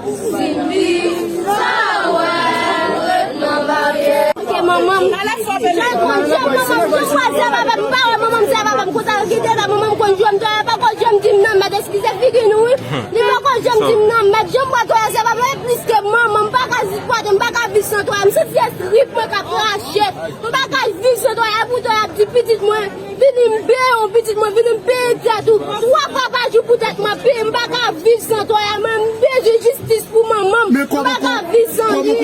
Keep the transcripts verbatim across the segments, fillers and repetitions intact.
Ke manman m, jan manman m, jan manman m, jan manman m, jan manman m, jan manman m, konsa l kite la, manman m konn jwe m, twa pa konn jwe m, di m nan, mèt eskize figi nou, wi. Li pa konn jwe m, di m nan, mèt jan m pran twa, se pa mwen plis ke manman m, m pa ka sipòte, m pa ka viv san twa, m santi se trip mwen k ap rache, m pa ka viv san twa, e pou twa ap di pitit mwen. Vini m peye yon pitit mwen, vini m peye tèt ou. Twa fwa pa jou pou tèt mwen peye, m pa ka viv san twa a, mwen m bezwen jistis pou manman m. M pa ka viv san li.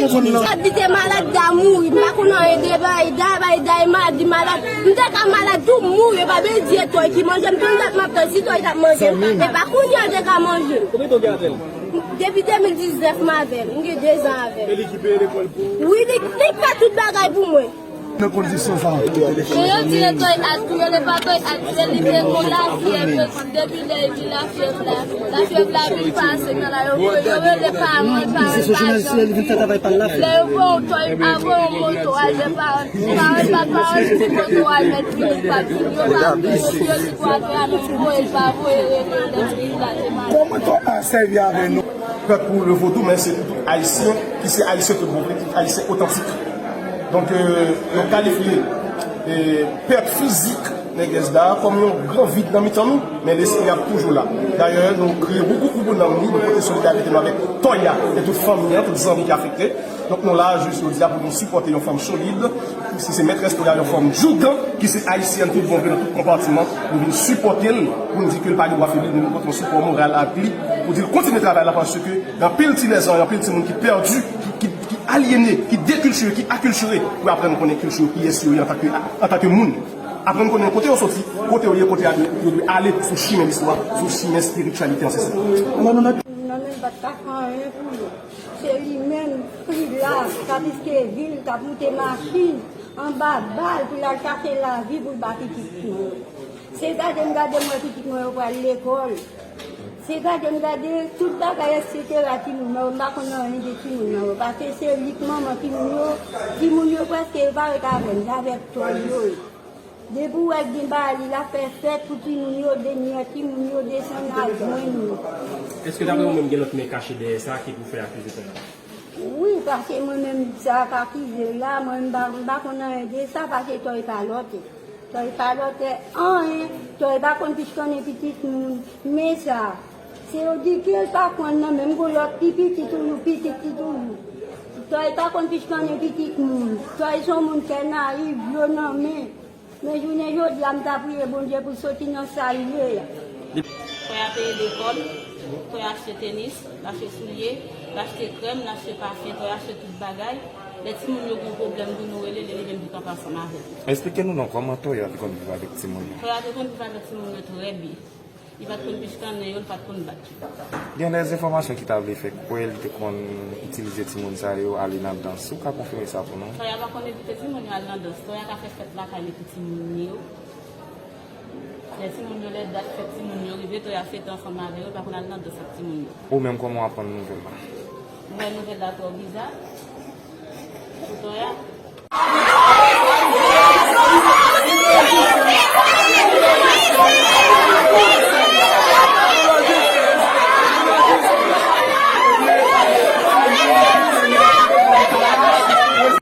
Sa di te malad, da mouri. M pa konn anyen de bay, da bay, da e malad, di malad. M te ka malad tou mouri, e pa Bondye twa ki manje m, tout dat m ap tann si twa t ap manje m. E pa kounye a l te ka manje m. Depi de mil diznèf m avè l, m gen de zan avè l. E li ki peye lekòl pou ou? Wi, li, li fè tout bagay pou mwen. Nan kondisyon sa a. Men yo di le toy at, yo le pa toy at, se li te gon lafyèv, yo di depi lè epi lafyèv la, lafyèv la vin pase nan la, yo, yo rele paran, paran pa janm vini. Lè yo voye yon toy, a voye yon moto al de paran, paran pa, paran di moto al mèt vini, pa vini, yo pa vini, yo di kwa fè a, non, voye l pa voye, rele lè vini la te maten. Kòman to a sèvi avè nou? Pèp pou le vodou, men se pou tout Ayisyen ki se Ayisyen tout bon vre, tout Ayisyen otantik. Donk, euh, nou kalifye, euh, pèt fizik Nègès Da kòm yon gran vid nan mitan nou, men lespri ap toujou la. Dayè, nou kreye Wougou Wougou nan nou, nou pote solidarite nou avèk Toya e tout fanmi an, tout zanmi ki afekte. Donk, nou la jis jodi a pou nou sipòte yon fanm solid, ki se mètrès Toya, yon fanm djougan, ki se Ayisyèn tout bon vre nan tout konpatiman. Nou vin sipòte l, pou nou di ke l pa gen dwa febli, nou pote yon sipò moral ak li, pou di l kontinye travay la, paske gen anpil ti lèzan, gen anpil timoun ki pèdi, ki, ki, ki alyene, ki dekiltire, ki akiltire, pou aprann konnen kilti yo, kiyès yo ye antanke, antanke moun. Aprann konnen kote yo soti, kote yo ye, kote yo dwe ale sou chimen listwa, sou chimen espirityalite ansestral. Nan men bat ka fè anyen pou yo. Se li menm ki la, k ap eskeve l, k ap moute machin anba bal pou l al chache lavi pou l ba pitit nou. Se gade m gade m wè pitit mwen yo pral lekòl. Se gade m gade tout bagay, etsetera timoun mwen yo, m pa konn anyen de timoun mwen yo. Paske se li k manman timoun yo, timoun yo prèske yo pa ret avè m, se avèk tòy yo ye. Depi w wè gen bagay li la fè fèt pou timoun yo, denyè timoun yo desann al jwenn yo. Èske daprè ou menm gen lòt men kache dèyè sa ki pou fè akize tòy la? Wi, paske mwen menm sa k akize la, mwen m pa, m pa konn anyen de sa, paske tòy pa lòte. Tòy pa lòte anyen, tòy pa konn pichkannen pitit moun. Men sa, se yo di ke l pa konn nan menm gon lòt ki pitit toujou, pitit ki toujou. Tòy pa konn pichkannen pitit moun. Tòy se yon moun kè nayiv, dlo nan men. Men jounen jodi a, m ta priye Bondye pou l soti nan sa l ye a. Frè a peye lekòl, frè a achte tenis, l achte soulye, l achte krèm, l achte pafen, frè a achte tout bagay. Lè timoun yo gen pwoblèm pou nou rele, li, li menm li kanpe ansanm avè nou. Esplike nou non, kòman Toya te konn viv avèk timoun yo? Toya te konn viv avèk timoun yo trè byen. Li pa t konn pichkannen yo, li pa t konn bat yo. Gen de enfòmasyon ki ta vle fè kwè li te konn itilize timoun sa yo ale nan dans. Ou ka konfime sa pou nou? Toya pa konn envite timoun yo al nan dans. Toya ka fè fèt lakay li pou timoun yo. Lè timoun yo, lè dat fèt timoun yo rive, Toya fete ansanm avè yo, li pa konn al nan dans ak timoun yo. Ou menm, kòman w aprann nouvèl la? Mwen wè nouvèl la twò biza pou Toya.